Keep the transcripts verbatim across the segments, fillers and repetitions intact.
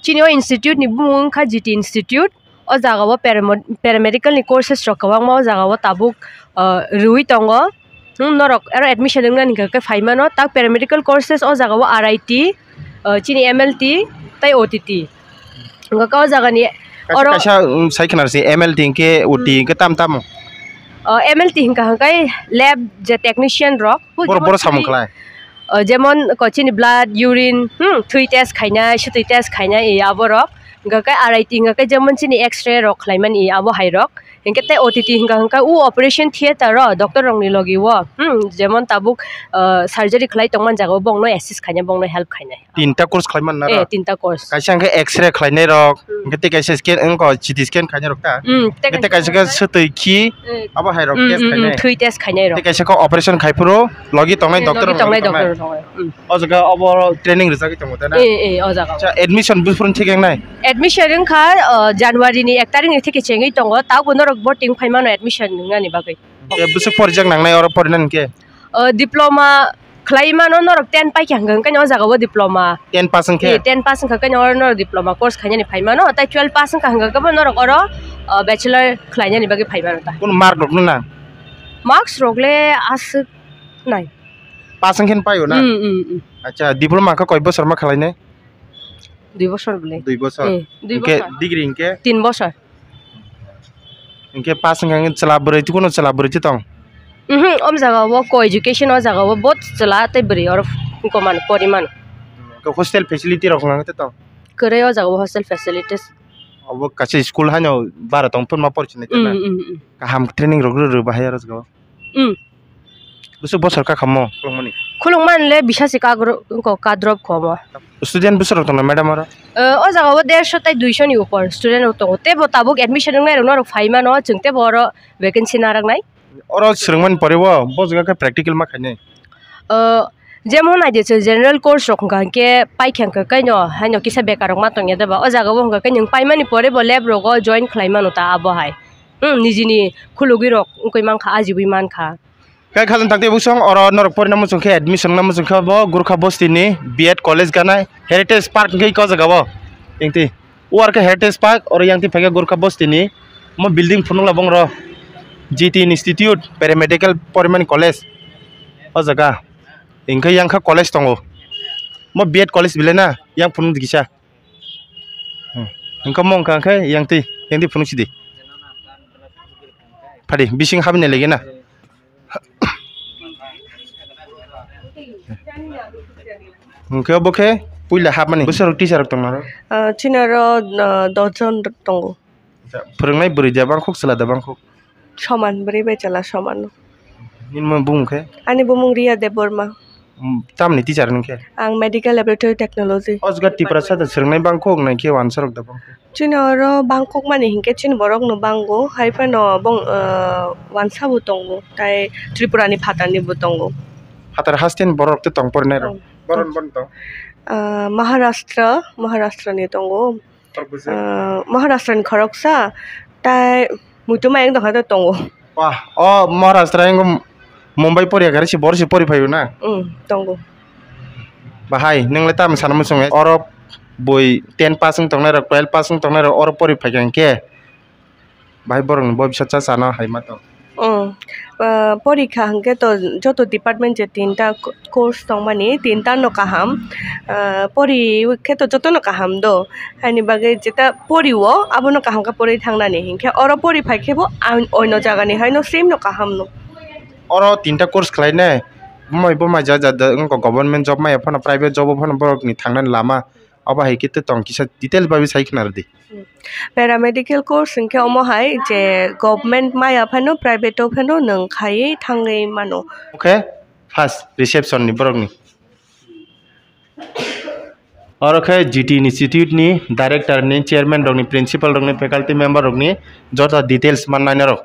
Chini o institute ni bumung wngkha G T Institute. O jaga o paramo-, paramedical ni courses rok kwbangma o jaga o tabuk, ah, rwui tongo. Hmm, norok aro admission wngna hwnkhe khe phai mano, tak paramedical courses o jaga o R I T, ah, chini M L T tei O T T. Hwnkhe o jaga ni Kaisa, oro kaisa, um, sai khna rw se M L T hwnkhe O T Hmm. hwnkhe tam tamo? Ah, M L T hwnkha hwnkhe lab je technician rok, Boro, boro samung khlai. O, jemon ko chini blood, urine, hmm, thwi test khainai, swtwi test khainai, e, aborok. Hwnkha khe R I T hwnkha khe jemon chini X-ray rok khlaimani, e, abo hai rok. Hwnkhe tei O T T hwnkha hwnkha u operation theater o doctor rokni logi o, hmm, jemon tabuk, o, surgery khlai tongmani jaga o bongno assist khainai, bongno help khainai. Tinta course khlai man Eh, naro? Tinta course. Kaisa hwnkhe X-ray khlainai rok, Hmm. hwnkhe tei kaisa scan, wngkha C T scan khainai rok ta? Hmm, tei Hwnkhe tei kaisa kaisa khe swtwi khi, Eh. abo hai rok Hmm, test hmm, hmm, khainai. Thwi test khainai rok. Tei kaisa khe operation khai phuru logi tongnai Eh, doctor logi rok tongnai logi tongnai. Doctor rok tongnai. Hmm. O jaga obo training rijagwi tongo ta na? Eh, eh, o jaga. Acha, admission buphuru thik wngnai? Admission wngkha, uh, January ni ek tarik ni theke chengwi tongo, tabukbo norok bo ting phai mano admission wngnani bagwi. Khe bwswk porijak nangnai oro porinani khe? Uh, diploma khlai mano norok ten paikha hwnkha hwnkhe o jaga o diploma. Ten pass wngkhe? Eh, ten pass wngkha hwnkhe oro norok diploma course khainani phai mano, tei twelve pass wngkha hwnkha hwnkhe bo norok oro, uh, bachelor khlainani bagwi phai mano ta. Kunu mark rok nang? Marks rok le aswk nai. Pass wngkhe paio na? Hmm, hmm, hmm. Acha, diploma khe koi bosor ma khlainai? Dui bosor bole. Dui bosor. Eh, dui Hwnkhe bosor. Degree hwnkhe? Tin bosor. Hwnkhe pass wngkha hwnkhe chwla bwrwi, kuno chwla bwrwi tong? Mhm, o jaga o co-education o jaga o both chwla tei bwrwi oro wngkha mano, pori mano. Hwnkhe hostel facility rok wngkha tong? Kwrwi o jaga o hostel facilities. Obo kaisa school haino bara tong phunma porichinai Mm, tongna. Mm, mm. Kaham training rok rw rw bahai aro jaga o. Mm. Bwswk bosor kakhamo khulumani? Khulumani le bisa se kagro-, ko kadrop khomo. Student bwswk rok tongna madam oro? Eh, o jaga o dersho tai duisho ni upor student rok tongo. Tebo tabuk admission wngnai rok norok phai mano, chwng tebo oro vacancy naraknai. Oro swrwngmani pore o, bo jaga khe practical ma khainai? Eh, jemon naidi chwng general course rok hwnkha hwnkhe paikha hwnkha khe no, haino kisa bekar rok ma tongya deba. O jaga o hwnkha khe nwng paimani pore bo lab rogo join khlai mano ta abo hai. Hmm, nijini khulugwi rok wngwi mankha, ajibwi mankha. Khe khajang takti busong oro norok porina muchung khe admission na muchung khe bo Gurkha Bosti ni B Ed college gana Heritage Park hwnkhe iko jaga o. Ingti. O R K Heritage Park oro yang ti phaikhe Gurkha Bosti ni mo building phunukla bongro G T Institute Paramedical Porimani College o jaga. Ingkhe yang kha college tongo. Mo B Ed college bile na yang phunuk di kisa. Hmm. Hwnkhe mo wngkha khe yang twi, yang twi phunuk sidi. Phadi, bising habini lagi na. Hwnkhe obo khe puila hapmani. Bwsarok teacher rok tongna ro? Ah, chini oro, ah, dos jon tongo. Phwrwngnai bwrwi da bangkhuk, chwla da bangkhuk? Soman, bwrwi bai chwla soman. Nini bumung khe? Ani bumung Riya Debbarma. Mm, tamni teacher nung khe? Ang medical laboratory technology. O jaga Tiprasa da swrwngnai bangkhuk nai khe wansarok da bangkhuk? Chini oro bangkhuk mani hinkhe chini borok no bango, hai phano bong, ah, wansa bo tongo, tai Tripura ni phatar ni bo tongo. Phatar haste ni borok rok tei tong porinai rok? Tong. Boron bon tong? Ah, Maharashtra, Maharashtra ni tongo. Khorokbwswk? Ah, Maharashtra ni khoroksa, tai muitu mayung tongkha tongo. Wah, o Maharashtra ni Mumbai poriya gari si bor si pori phaio na? Mm, tongo. Bahai, nwngle tamo sana muchungo? Oro bui ten pass wng tongnai rok, twelve pass wng tongnai rok, oro pori phaikha hwnkhe, bahai borok ni bo bisa cha chana hai ma tong. Mm. Ah, porikha hwnkhe to joto department je tinta co-, course tongmani, tinta no kaham. Ah, pori khe to joto no kaham do. Haini bagwi jeta pori o, abono kaham khe pori thangnani. Hinkhe oro pori phai khe bo ang oino jaga ni haino same no kaham no. Oro tinta course khlai nai. Bumai, bumai ja, ja, ja, wngkha government job maya phano private job o phano borok ni thangnani lama. Obo hai khe tong kisa detail bai sai khna rwdi. Paramedical course hwnkhe omo hai je government maya phano private o phano nwng khaiwi thangwi mano. Omo khe first reception ni borok ni. Oro khe G T Institute ni director ni, chairman rok ni, principal rok ni, faculty member rok ni joto details mannai norok.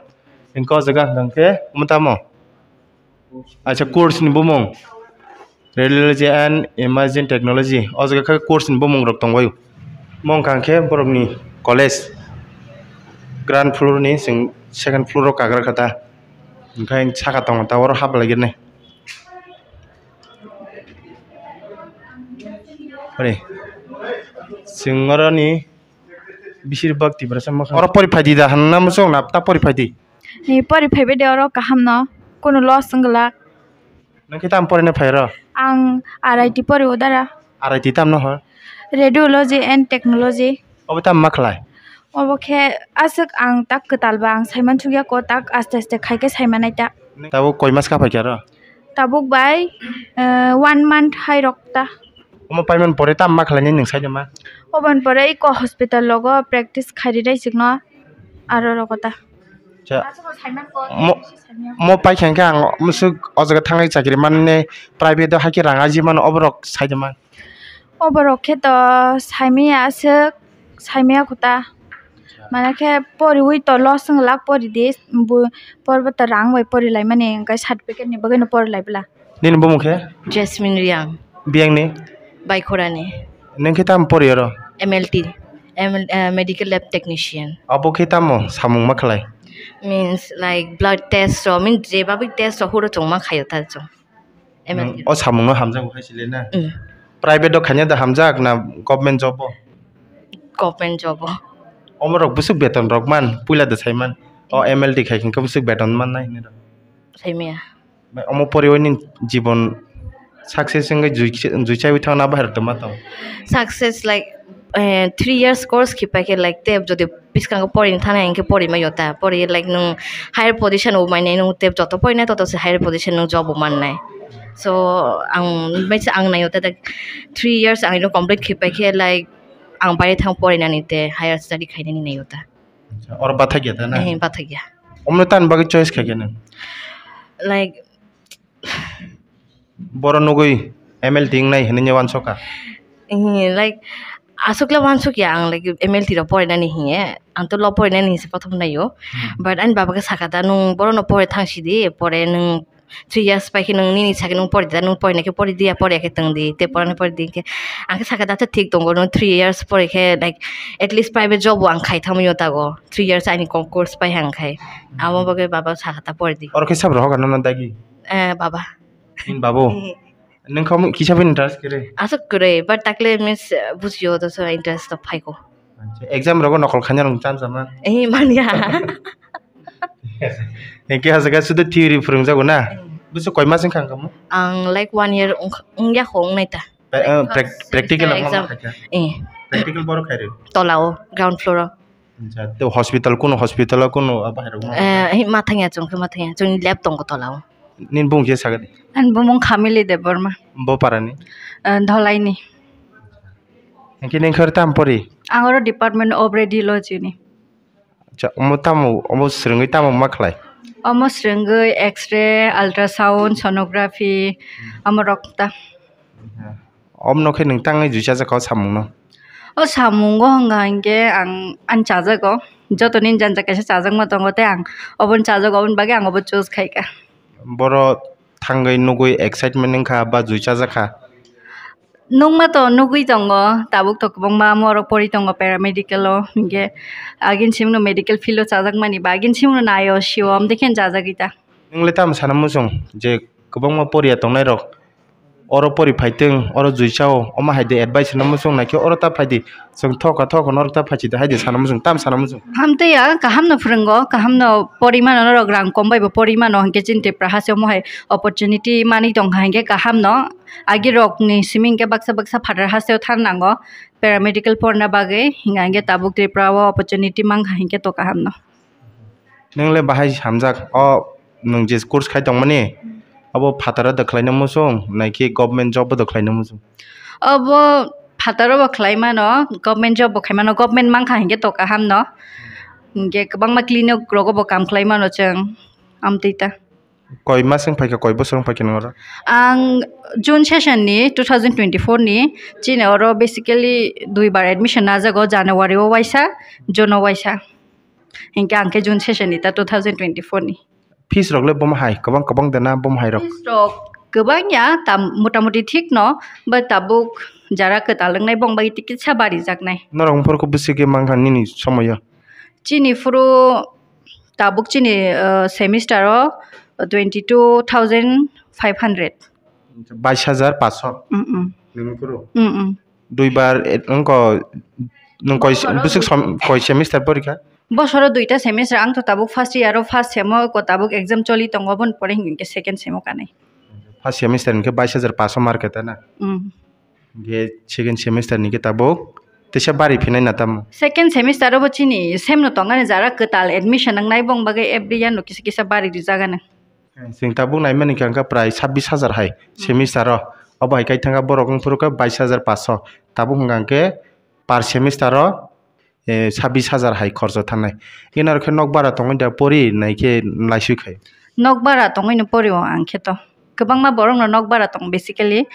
Hwnkhe o jaga hwnkhe omo tamo? Acha, course ni bumung Radiology and Imaging Technology. O jaga khe course ni bumung rok tongbaio. Mo wngkha khe borok ni college ground floor ni, chwng second floor o kagra kha ta. Hwnkhe saka tongo ta, oro hap lai gini. Hore. Chwng oroni bisir bak Tiprasa mwkhang. Oro pori phaidi da hwnna muchung na ta pori phaidi? Ni pori phaibai de oro kaham no, kunu loss wng glak. Nang khe tam porina phai oro? Ang R I T pori o dara. R I T tam no hor? Radiology and Technology. Obo tam ma khlai? Obo khe aswk ang tak kwtal ba ang saiman sukya ko, tak aste aste khai khe saimanai ta. Tabuk koi mas ka phai khe oro? Tabuk bai, eh, one month hai rok ta. Omo paiman pore tam ma khlainai nwng saida ma? Oboni pore iko hospital logo practice khairi rai chikno aro rogo ta. Cha. Aswk saiman ko, mo, bisi saiman. Mo pai khe ang musuk o jaga thangnai chakri manne private o hakhe rang aji mano oborok saida ma? Oborok khe to saimaya aswk, saimaya kho ta. Mana khe poriwi to loss wng lak pori di, bo porbo to rang bai pori lai mani, hwnkhe certificate ni bagwi no pori lai bwla. Nini bumung khe? Jasmine Riang. Biyang ni? Baikhorani. Nang khe tam pori oro? M L T, M L, eh, Medical Lab Technician. Abo khe tamo samung ma khlai? Means like blood test rok, means je babik test rok huro chwng ma khaio ta chwng. M L T. Nwng o samung no hamjak hai sile na? Mm. Private o khaina da hamjak na government job o? Government job o. Omo rok bwswk beton rok man, puila da sai man. O M L T khai khe bwswk beton man nai hinwi rok. Saimaya. Omo poriwi ni jibon success wngwi jui-, juichaiwi thangna bahai rok tongma tong? Success, like, eh, three years course khipai khe, like, tei jodi bwskango porini thana hinkhe pori maya ta, pori, like, nwng higher position bo mainai, nwng tei joto porinai toto se higher position nwng job bo mannai. So ang, ang naio ta, three years ang complete khipai khe, like, ang baire thang porinani tei higher study khainani naio ta. Oro bathakya ta na? Eh, bathakya. Omno tan bagwi choice khaikhe nwng? Like, boro nugwi M L T wngnai hinwi wansokha? Eh, like, aswkle wansokya ang, like, M L T rok porinani hiye. Ang to law porinani hinse prothom naio. Hmm. But ani baba khe sakha ta, "Nwng borono pori thang sidi, pore nwng three years pai khe nwng nini sakhe nwng pori da, nwng porinai khe pori diya, poriya khe tong di, tei porani pori di," hinkhe ang khe sakha da, "Acha thik tongo, nwng three years pori khe, like, at least private job bo ang khai thangmani o tago, three years ani co-, course pai hang khai." Amo bagwi baba sakha ta pori di. Oro khe sabra hoga nono dagi? Eh, baba. Nini babu? Eh. Nwng kha kisa bai interest kwrwi? Aswk kwrwi, but takle means, eh, bujio to so interest to phaiko. Acha, exam rogo nokol khaina rwng chan sama? Eh, manya. Hinkhe aswk sudu theory phwrwngjago na? Eh. Bwswk koi mas wngkha ang kamo? Ang, like, one year wng-, wngya kho wngnai ta. Pra-, eh, prac-, practical exam. Ang ma khaikha? Eh. Practical boro khairwi? Tolao, ground floor o. Acha, to hospital, kuno hospital o kuno bahai rok ma? Eh, hi, ma thangya, chwng khe ma thangya, chwngni lab tongo tolao. Nini bumung khe sakha di? Ani bumung Khamili Debbarma. Bo parani? Eh, Dholaini. Hinkhe nini khe tam pori? Ang oro Department of Radiology ni. Acha, omo tamo, omo swrwngwi tamo ma khlai? Omo swrwngwi X-ray, ultrasound, sonography, omo rok ta. Omo no khe nwng tangwi jui chajakha o samung no? O samung o hwnka hinkhe ang ani chajago, joto ni jani jani kaisa chajakma tongo tei ang obono chajago, oboni bagwi ang obo choose khaikha. Boro thangwi nugwi excitement wngkha ba jui chajakha? Nukma to nugwi tongo, tabuk to kwbangma omo oro pori tongo paramedical o, hinkhe agini simi no medical field o chajakmani ba agini simi no naio sio, amtwi khe chajagwi ta. Nwng le tamo sana muchung je kwbangma poriya tongnai rok oro pori phaitwng, oro jui chao, omo hai de advice hwnna muchung naikhe oro ta phaidi, chwng thoka thoka norok ta phaichi de hai de sana muchung, tam sana muchung. Hamtwi ya, kaham no phwrwngo, kaham no pori mano norok, rang kom bai bo pori mano, hinkhe chini Tripura hasteo omo hai opportunity manwi tongkha hinkhe kaham no, agi rok ni simi hinkhe baksa baksa phatar hasteo than nango, paramedical porna bagwi, hinkhe tabuk Tripura o opportunity mankha hinkhe to kaham no. Nwng le bahai hamjak, o nwng je course khai tongmani, abo phataro da khlaina muchung, naikhe government job bo da khlaina muchung? Obo phataro bo khlai mano, government job bo khai mano, government mankha hinkhe to kaham no. Hinkhe kwbangma clinic rogo bo kam khlai mano chwng, amtwi ta. Koi mas wng phaikha, koi bosor wng phaikha nwng oro? Ang June session ni two thousand twenty-four ni chini oro basically dui bar admission najago, January o waisa, June o waisa. Hinkhe ang khe June session ni ta two thousand twenty-four ni. Fees rok le bomo hai kwbang kwbang de na bomo hai rok? Fees rok kwbang ya, tam, motamuti thik no, but tabuk jara kwtal wngnai bong bai tikisa barijaknai. Norok wngphuru khe bwswk khe mankha nini somoyo? Chini phuru tabuk chini, uh, semester o twenty two thousand five hundred. Bais hajar paanch sho. Mm, mm. Nini phuru? Mm, mm. Duibar, eh, wngkha, nwng koi, bwswk som-, koi semester porikha? Bosoro duita semester, ang to tabuk first year o first sem o ko tabuk exam choli tongo, oboni pore hinkhe second sem o kanai. First semester hinkhe bais hajar paanch mark khe ta na? Mm. Hinkhe second semester ni khe tabuk teisa bari phinai na tamo? Second semester o bo chini sem no tongani jara kwtal admission wngnai, bong bagwi every year no kisa kisa bari rijak ani. Chwng tabuk naimani khe wngkha prai sabbish hajar hai semester o. Obo hai kai thangkha borok wng phuru khe bais hajar paanch. Tabuk hwnkha khe per semester o, eh, sabbish hajar hai khorcho thangnai. Ino khe nok bara tongwi da pori nai khe laiswi khai. Nok bara tongwi no pori o ang khe to. Kwbangma borok no nok bara tong basically.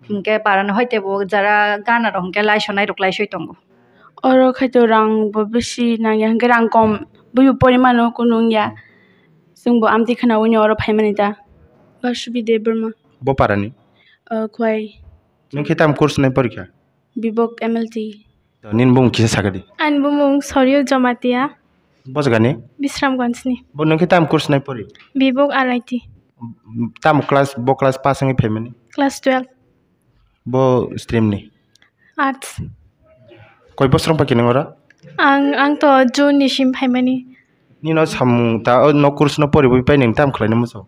Hinkhe para no hoite bo jara gana rok hinkhe laisonai rok laisoi tongo. Oro khai to rang bo bisi nangya, hinkhe rang kom buibo pori mano kunu wngya. Chwngbo amtwi khwnaui no oro phaimani ta. Basubhi Debbarma. Bo parani? Uh, Khwai. Nwng khe tam course nai porikha? Bibok M L T. To nini bumung kisa sakadi? Ani bumung Soryu Jamatia. Bo jagani? Bisramganj ni. Bo nwng khe tam course nai pori? Bibok R I T. Tam class, bo class pass wngwi phaimani? Class twelve. Bo stream ni? Arts. Koi bosor wngpa khe nwng oro? Ang, ang to June ni sim phaimani. Nino samung ta, o no course no poriwi pai nwng tam khlaina muchung?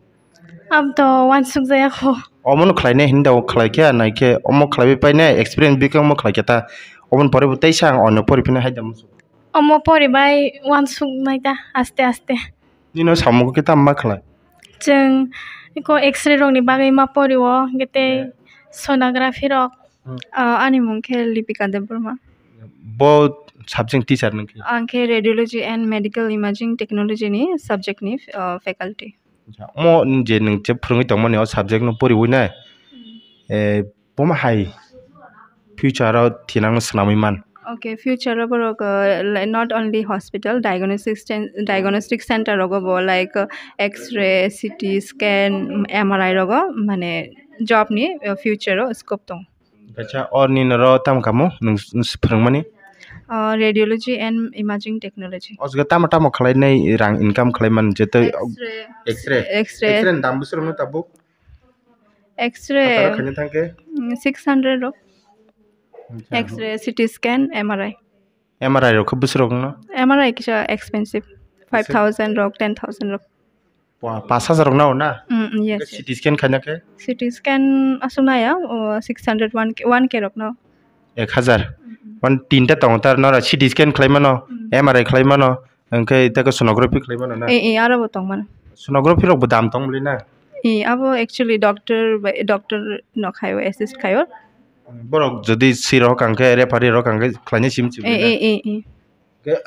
Abo to wansuk jaya kho. Omo no khlainai hinda o khlai khe, nai khe omo khlaiwi painai, experience bikhe omo khlai khe ta. Omo ni pore bo teisa ang onno pori phino hai da muchung. Omo poribai wansuk nai ta aste aste. Nino samung khe tam ma khlai? Chwng iko X-ray rok ni bagwi ma pori o, hinkhe tei sonography rok. Hmm. Ah, ani mung khe Lipika Debbarma. Bo subject teacher nung khe? Ang khe Radiology and Medical Imaging Technology ni subject ni, ah, faculty. Omo je nwng je phwrwngwi tongmani o subject no poriwi nai? Hmm. Eh, Boma hai future o thinang swnamwi man? Okay, future o borok, uh, li-, not only hospital, diagnostic cen-, diagnostic center rogo bo, like, uh, X-ray, C T scan, M R I rogo, mane, job ni, uh, future o scope tong. Kaisa or ni noro tamo kamo nwng s-, s-, phwrwngmani? Uh, radiology and imaging technology. O jaga tamo tamo khlai nai rang income khlai man je tei X-ray. X-ray. X-ray. X-ray ni dam bwswk rwngno tabuk? X-ray. Hataro khaina thang khe? Mm, six hundred rok. Acha. X-ray, C T scan, M R I. M R I rok khe bwswk rok no? M R I kisa expensive. Five thousand rok, ten thousand rok. Wa, pash hajar rok nao na? Mm, mm, yes. C T scan khaina khe? C T scan aswk naya, o, six hundred, one K, one K rok no. Ek hajar? Mm, mm. One tinta tongo tar nora C T scan khlai mano, mm, M R I khlai mano. Hwnkhe ita khe sonography khlai mano na? Eh, eh, aro bo tong mano. Sonography rok bo dam tong bwlwi na? Eh, abo actually doctor bai, doctor no khaio, assist khaio. Borok jodi swi rok ang khe, referee rok ang khe khlainai simi simi na? Eh, eh, eh, eh. Hwnkhe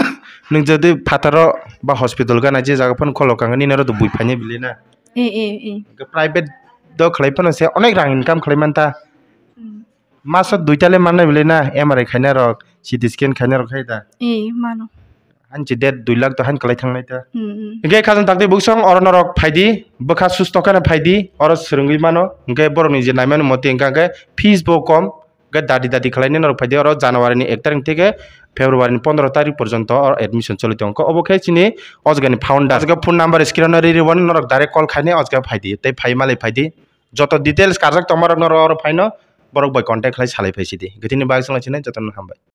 nwng jodi phataro ba hospital gana je jaga phano kholo kang nini aro to bui phainai bwlwi na? Eh, eh, eh. Hwnkhe private do khlai phano se onek rang income khlai man ta. Hmm. Maso duita le mannai bwlwi na, M R I khainai rok, C T scan khainai rok khai da? Eh, mano. Hanchi der dui lakh to han kwlai thangnai ta. Hmm, hmm. Hwnkhe khajang takti buksong oro norok phaidi, bwkha susto kheno phaidi, oro swrwngwi mano. Hwnkhe borokni je naimani moti hwnkha hwnkhe fees bo kom, hwnkhe dadi dadi khlainai norok phaidi oro January ni ek tarik theke February ni pondro tarik porjonto oro admission choli tongo. Obo khe chini o jagani founder. O jaga phone number screen o riri wano norok direct call khainai o jaga phaidi, tei phai malai phaidi. Joto details karjak tongmarok norok oro phaino borok bai contact khlai salai phaisidi. Hwnkhe tini bagwi chwngno sinai jotono hambai.